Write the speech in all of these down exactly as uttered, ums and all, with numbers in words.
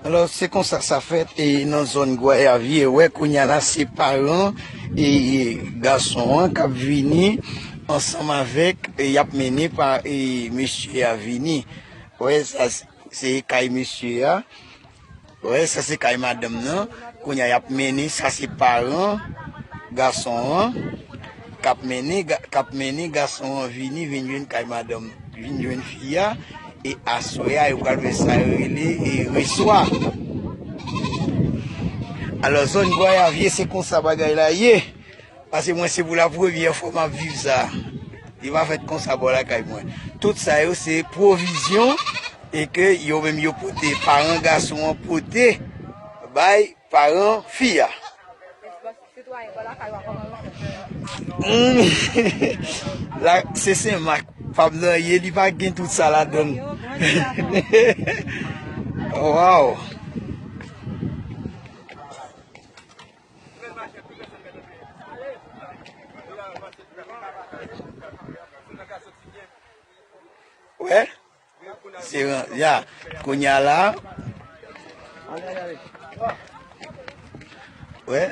Alò, se konsa sa fèt, e nan zòn Gwayavye, wè, kounye a la, se paran, e, e gason an k ap vini ansanm avèk, e y ap mennen pa, e mesye a vini. Wè, sa, se kay mesye a. Wè, sa se kay madanm nan. Kounye a, y ap mennen, sa se paran gason an k ap mennen, ga- k ap mennen gason an vini, vin jwenn kay madanm, vin jwenn fi a. E aswè a, yo pral fè sa yo rele, e, reswa. Alò, zòn Gwayavye, se konsa bagay la ye. Paske mwen, se pou la premyè fwa m ap viv sa. Li pa fèt konsa bò lakay mwen. Tout sa yo, se pwovizyon e ke yo menm yo pote, paran gason an pote bay paran fi a. Hmm. La, se Sen Mak. Pam nan ye, li pa gen tout sa ladann. Waw. Wè? Se ran- ya, kounye a la. Wè?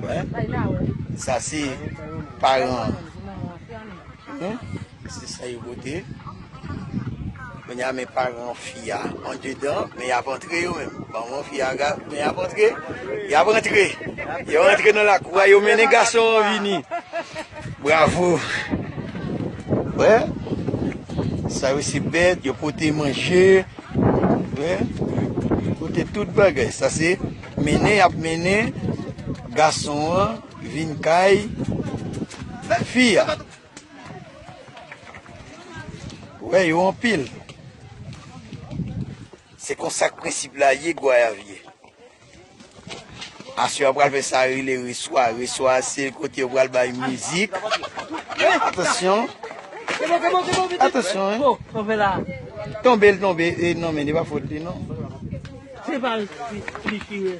Wè? Sa se paran. Hmm? Se sa yo pote. Kounye a, men paran fi a andedan, men y ap antre yo menm. Manman fi a, ga- men y ap antre. Y ap antre. Yo antre nan lakou a, yo mennen gason an vini. Bravo. Wè. Sa yo se bèt, yo pote manje. Wè. Yo pote tout bagay. Sa se mennen, y ap mennen gason an vin kay fi a. Wè, yo anpil. Se konsa k prensip la ye, Gwayavye. Aswè a pral fè sa rele reswa. Reswa se kote yo pral bay mizik. Atansyon. Atansyon, hein. Tonbe l tonbe, e, non, men li pa fòt li, non. Se pa li, li chire.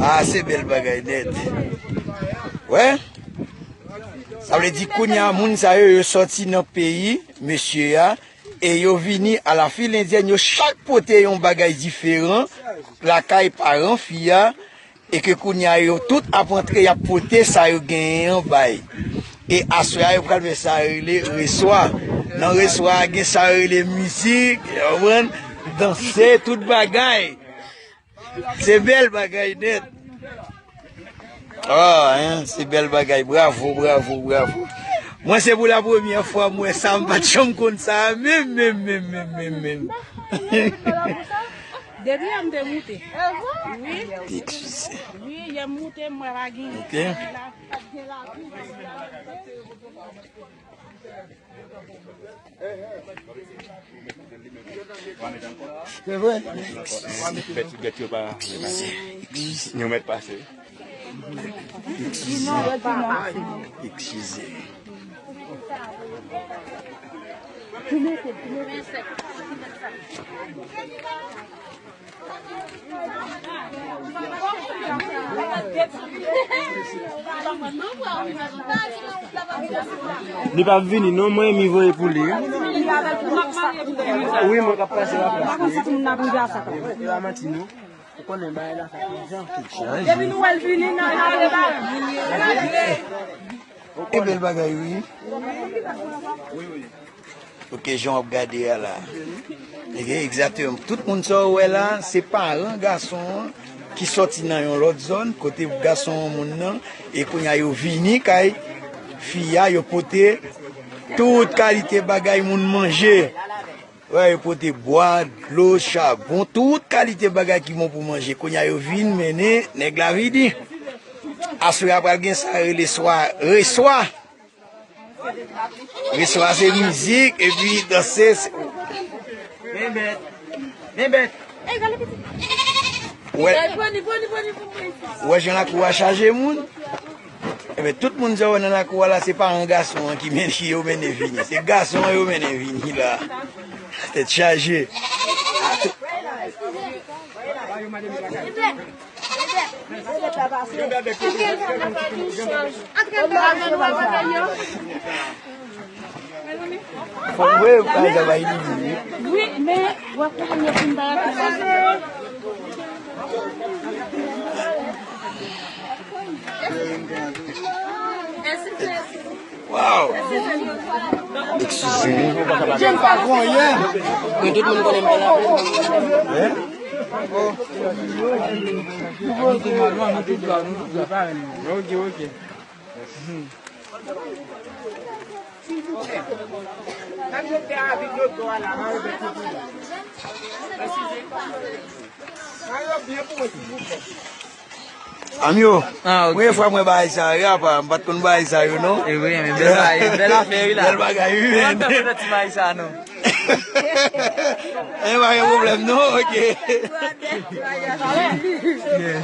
Ah, se bèl bagay nèt. Wè? Sa vle di kounye a moun sa yo, yo sòti nan peyi mesye a, e yo vini a la fil endyèn, yo chak pote yon bagay diferan lakay paran fi a, e ke kounye a yo tout ap antre, y ap pote sa yo genyen an bay. E aswè a, yo pral fè sa yo rele reswa. Nan reswa a, gen sa yo rele mizik, yo konprann, danse, tout bagay. Se bèl bagay nèt. Ah, hein, se bèl bagay. Bravo, bravo, bravo. Mwen, se pou la premyè fwa m wè sa, m pa t janm konn sa menm, menm, menm, menm, menm, menm. Depi yè m te moute. Wi. Eskize. Wi, yè m moute, m wè pa gen. Ok. Se vre? Eskize. Eskize. Eskize. Li p ap vini non, mwen mi voye pou li wi. Wi, mwen k ap pase la plas li. Li pa manti non. Ou konnen bagay la sa konn jan. Depi nou wè l vini nan kare la. E bèl bagay wi. Ok, jan w ap gade a la. Ok, egzakteman. Tout moun sa w wè la, se paran gason an ki sòti nan yon lòt zòn, kote gason an moun nan, e kounye a yo vini kay fi a, yo pote tout kalite bagay moun manje. Wè, yo pote bwa, dlo, chabon, tout kalite bagay ki bon pou manje. Kounye a yo vin mennen nèg la vini. Aswè a pral gen sa yo rele swa, reswa. Reswa se mizik, epi danse. Se- Men bèt. Men bèt. Wè, wè jan lakou a chaje moun. Ebyen, tout moun sa w wè nan lakou a la, se paran gason an ki men- ki yo mennen vini. Se gason an yo mennen vini la. Tèt chaje. Fò m wè, pa sa va elimine. Wi, men w ap konprann yo fin bagay konsa. Wow! Eskize m. Mwen tout moun konnen m pa la. Hein? Ok, ok. Anmyo, ah, ok. Premye fwa mwen bagay sa yo, apa, m pa t konn bagay sa yo, non. E wi, men bèl bagay, bèl afè, wi, la. Bèl bagay, wi, men. Mwen fè ti bagay sa, non. E pa gen pwoblèm, non, ok. Yeah.